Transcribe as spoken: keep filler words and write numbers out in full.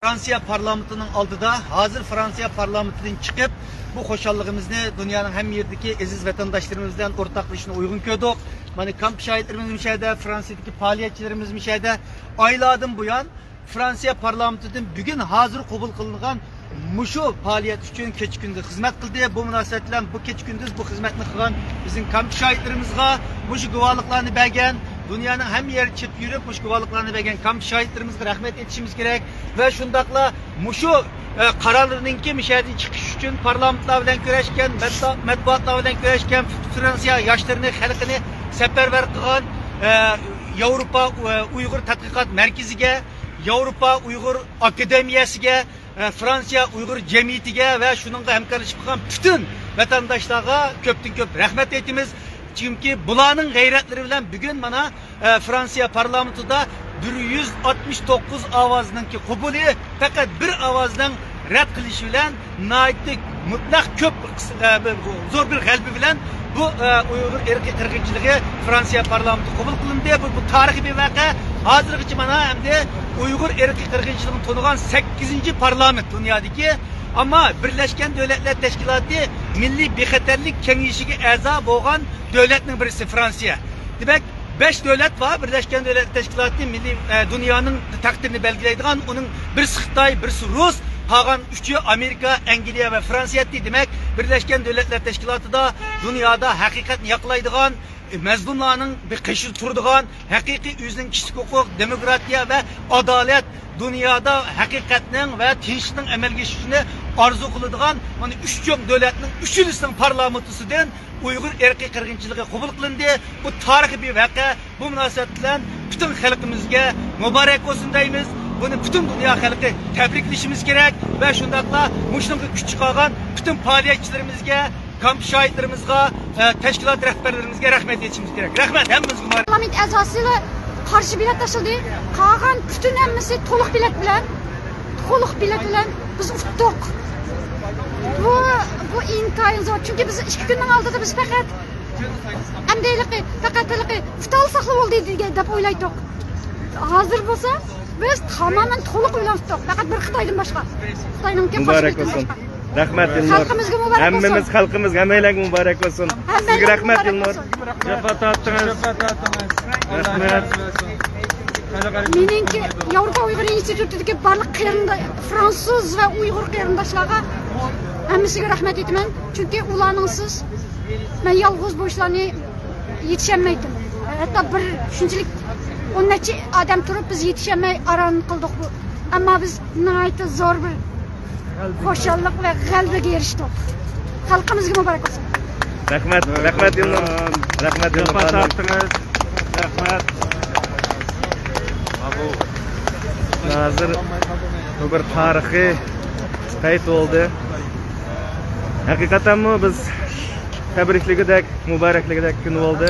فرانسىيە پارلامېنتىنىڭ ئالدىدا، ھازىر فرانسىيە پارلامېنتىدىن چىقىپ، بۇ خۇشاللىقىمىزنى دۇنيانىڭ ھەممە يېرىدىكى ئەزىز ۋەتەنداشلىرىمىز بىلەن ئورتاقلىشىشنى ئۇيغۇن كۆردۇق. مانا، كامپ شاھىتلىرىمىز مۇشۇ يەردە، فرانسىيەدىكى پائالىيەتچىلىرىمىز مۇشۇ يەردە. ئايلاردىن بۇيان، فرانسىيە پارلامېنتىدىن بۈگۈن ھازىر قوبۇل قىلىنغان مۇشۇ پائالىيەت ئۈچۈن كېچە-كۈندۈز خىزمەت قىلدى. بۇ مۇناسىۋەت بىلەن بۇ كېچە-كۈندۈز بۇ خىزمەتنى قىلغان بىزنىڭ كامپ شاھىتلىرىمىزغا، مۇشۇ گۇۋاھلىقلارنى بەرگەن، دۇنيانىڭ ھەممە يېرىگە چېپىپ يۈرۈپ، مۇشۇ گۇۋاھلىقلارنى بەرگەن كامپ شاھىتلىرىمىزغا رەھمەت ئېيتىشىمىز كېرەك. ۋە شۇنداقلا مۇشۇ، ئە، قارارلىرىنىڭكى مۇشۇ يەردىن چىقىش ئۈچۈن پارلامېنتلار بىلەن كۆرۈشكەن، مەتبۇ-، مەتبۇئاتلار بىلەن كۆرۈشكەن، فرانسىيە ياشلىرىنى، خەلقىنى سەپەرۋەر قىلغان، ئە، ياۋروپا، ئۇ-، ئۇيغۇر تەتقىقات مەركىزىگە، ياۋروپا ئۇيغۇر ئاكادېمىيەسىگە، ئە، فرانسىيە ئۇيغۇر جەمئىيىتىگە ۋە شۇنىڭغا ھەمكارلىشىپ قىلغان پۈتۈن ۋەتەنداشلارغا كۆپتىن كۆپ رەھمەت ئېيتىمىز. چۈنكى بۇلارنىڭ غەيرەتلىرى بىلەن بۈگۈن مانا، ئە، فرانسىيە پارلامېنتىدا بىر يۈز ئاتمىش توققۇز ئاۋازنىڭكى قوبۇلى، پەقەت بىر ئاۋازنىڭ رەت قىلىشى بىلەن ناھايىتى مۇتلەق كۆپ، ئە، بىر، زور بىر غەلىبە بىلەن بۇ، ئە، ئۇيغۇر ئىرقىي قىرغىنچىلىقى فرانسىيە پارلامېنتى قوبۇل قىلىندى. بۇ، بۇ تارىخىي بىر ۋەقە. ھازىرغىچە مانا ئەمدى ئۇيغۇر ئىرقىي قىرغىنچىلىقىنى تونۇغان سەككىزىنچى پارلامېنت دۇنيادىكى. ئەمما بىرلەشكەن دۆلەتلەر تەشكىلاتى مىللىي بىخەتەرلىك كېڭىشىگە ئەزا بولغان دۆلەتنىڭ بىرسى فرانسىيە. دېمەك، بەش دۆلەت بار، بىرلەشكەن دۆلەتلەر تەشكىلاتى مىللىي، ئە، دۇنيانىڭ تەقدىرىنى بەلگىلەيدىغان، ئۇنىڭ بىرسى خىتاي، بىرسى رۇس، قالغان ئۈچى ئامېرىكا، ئەنگلىيە ۋە فرانسىيە. دېمەك، بىرلەشكەن دۆلەتلەر تەشكىلاتىدا دۇنيادا ھەقىقەتنى ياقلايدىغان، مەزلۇملارنىڭ بىر قېشىدا تۇرىدىغان، ھەقىقىي ئۆزىنىڭ كىشىلىك ھوقۇق، دېموكراتىيە ۋە ئادالەت، دۇنيادا ھەقىقەتنىڭ ۋە تىنچلىقنىڭ ئەمەلگە ئېشىشىنى ئارزۇ قىلىدىغان مانا ئۈچ چوڭ دۆلەتنىڭ ئۈچىلىسىنىڭ پارلامېنتىسىدىن ئۇيغۇر ئىرقىي قىرغىنچىلىقى قوبۇل قىلىندى. بۇ تارىخىي بىر ۋەقە. بۇ مۇناسىۋەت بىلەن پۈتۈن خەلقىمىزگە مۇبارەك بولسۇن دەيمىز. بۇنى پۈتۈن دۇنيا خەلقى تەبرىكلىشىمىز كېرەك ۋە شۇنداقلا مۇشۇنىڭغا كۈچ چىقارغان پۈتۈن پائالىيەتچىلىرىمىزگە، كامپ شاھىتلىرىمىزغا، ئە، تەشكىلات رەھبەرلىرىمىزگە رەھمەت ئېيتىشىمىز كېرەك. رەھمەت، ھەممىڭىزگە مۇبارەك. پارلامېنت ئەزاسى قارشى بېلەت تاشلىدى. قالغان پۈتۈن ھەممىسى تولۇق بېلەت بىلەن، تولۇق بېلەت بىلەن بىز ئۇتتۇق. بۇ، بۇ ئىنتايىن زور. چۈنكى بىز ئىككى كۈننىڭ ئالدىدا بىز پەقەت ئەمدى ھېلىقى، پەقەت ھېلىقى ئۇتالساقلا بولدى دېگەن دەپ ئويلايتتۇق. ھازىر بولسا بىز تامامەن تولۇق ئويلانتۇق. پەقەت بىر خىتايدىن باشقا. خىتاينىڭكى قارشى مۇبارەك بولسۇن. رەھمەت، ئىلنۇر. خەلقىمىزگە مۇبارەك بولسۇن. ھەممىمىز خەلقىمىزگە، ھەممەيلەنگە مۇبارەك بولسۇن. سىزگە رەھمەت، ئىلنۇر. جاپا تارتتىڭىز. رەھمەت. مېنىڭكى ياۋروپا ئۇيغۇر ئىنستىتۇتىدىكى بارلىق قېرىندا-، فرانسۇز ۋە ئۇيغۇر قېرىنداشلارغا ھەممىسىگە رەھمەت ئېيتىمەن. چۈنكى ئۇلارنىڭسىز مەن يالغۇز بۇ ئىشلارنى يېتىشەلمەيتتىم. ھەتتا بىر شۇنچىلىك ئون نەچچە ئادەم تۇرۇپ بىز يېتىشەلمەي ئاران قىلدۇق بۇ. ئەمما بىز ناھايىتى زور بىر خۇشاللىق ۋە غەلىبىگە ئېرىشتۇق. خەلقىمىزگە مۇبارەك بولسۇن. رەھمەت، رەھمەت ئىلنۇر. رەھمەت ئىلنۇر. جاپا تارتتىڭىز. رەھمەت. ھازىر بۇ بىر تارىخىي پەيت بولدى. ھەقىقەتەنمۇ بىز تەبرىكلىگۈدەك، مۇبارەكلىگۈدەك كۈن بولدى.